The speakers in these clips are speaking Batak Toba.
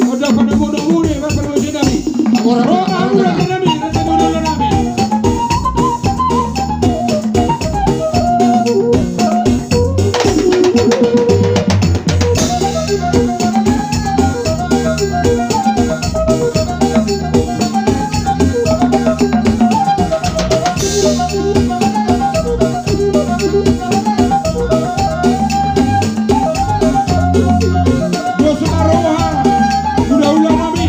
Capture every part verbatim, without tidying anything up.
Ro ma, ro ma, ro ma. Ro ma, ro ma, ro ma. Dos ma roha, hulahula nami.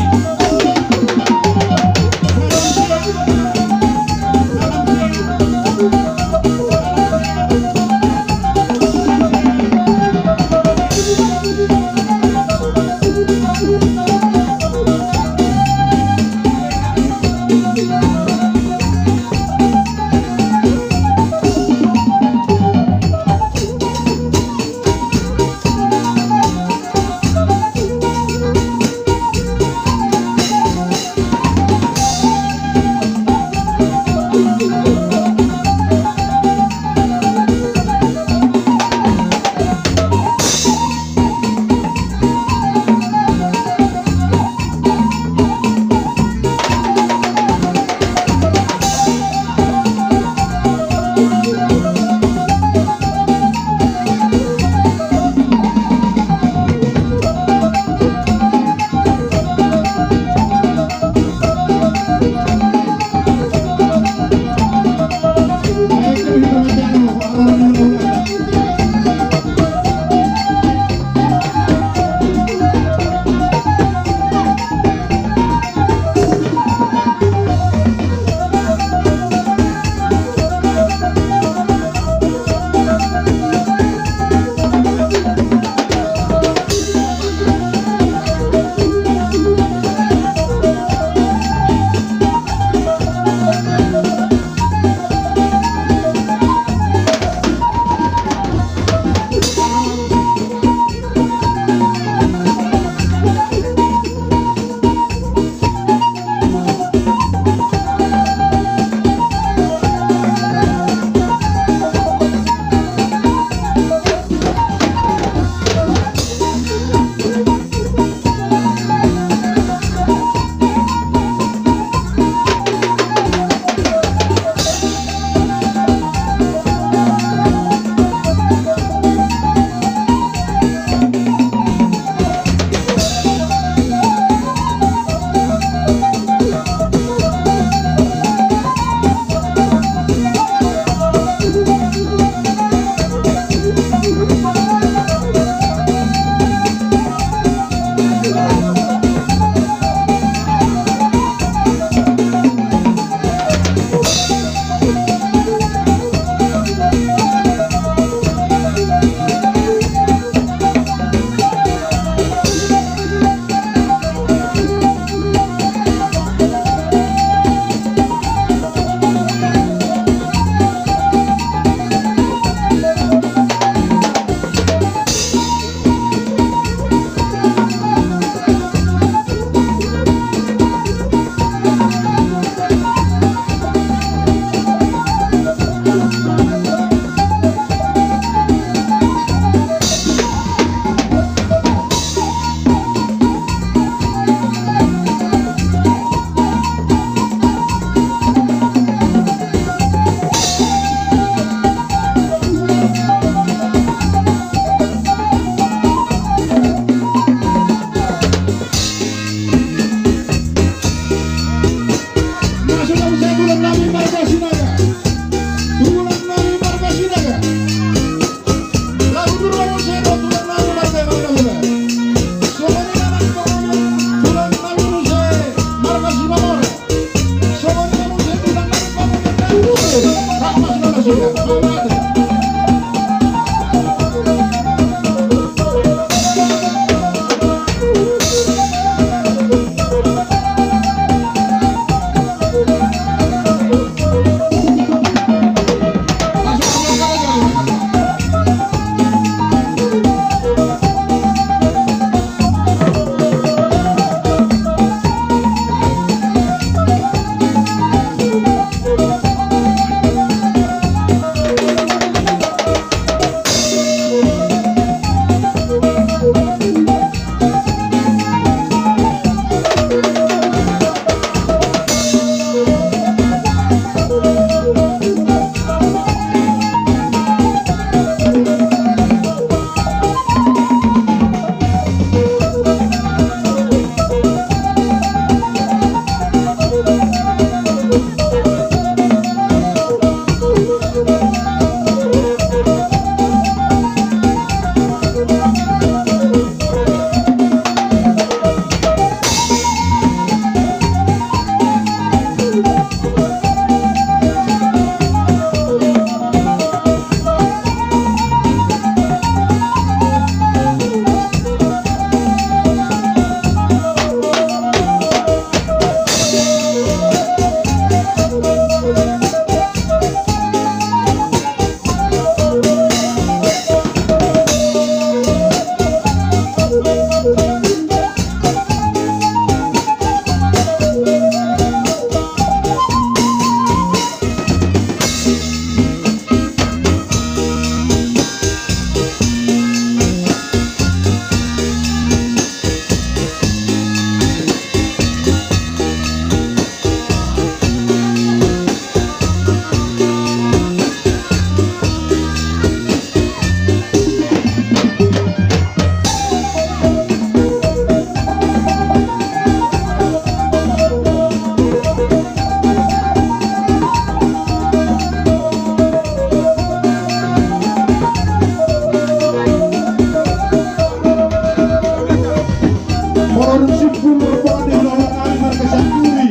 Rombongan simpul, rombongan ni hulahula nami marga Sianturi.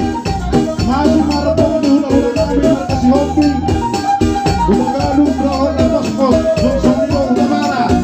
Masuk ma rombongan ni hulahula nami marga Sihombing. Hutagalung dohot Napospos, songon i do Hutabarat.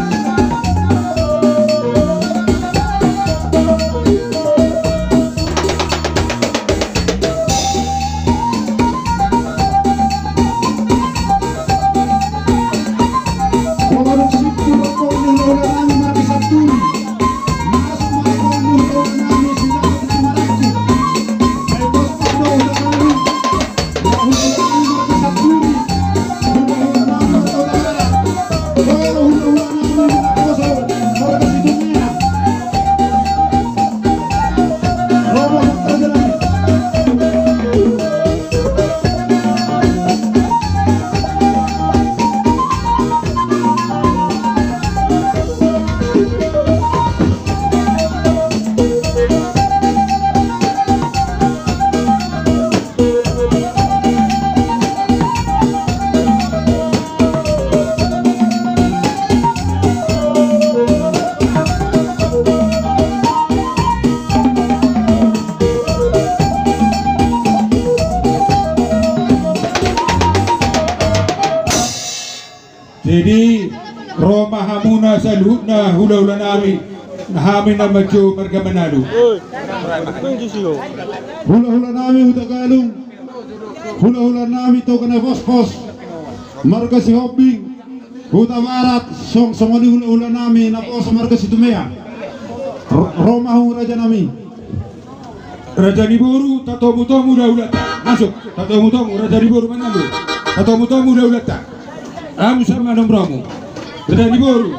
Jadi, ro ma hamuna saluhutna hulahula nami, hami na manjou marga Manalu. Hulahula nami Hutagalung, hulahula nami Toga Napospos, marga Sihombing, Hutabarat, song, songon i hulahula nami Naposo marga Situmea. Ro, ro ma hamu raja nami. Raja ni boru, tatomutomu da hulahulanta. Masuk, tatomutomu, raja ni boru Manalu. Tatomutomu da hulahulanta. Hamu sama nomromu. Raja ni boru.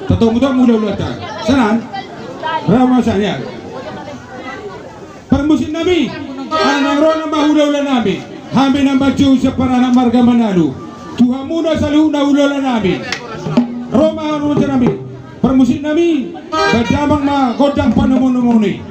Tatomutomu da hulahulanta. Sanan. Ro ma sanan. Parmusik nami, ala naeng ro nama hulahula nami, hami na manjou sian paranak marga Manalu. Tu hamuna saluhutna hulahula nami. Ro ma hamu raja nami. Parmusik nami, baen damang ma gondang panomunomuon i.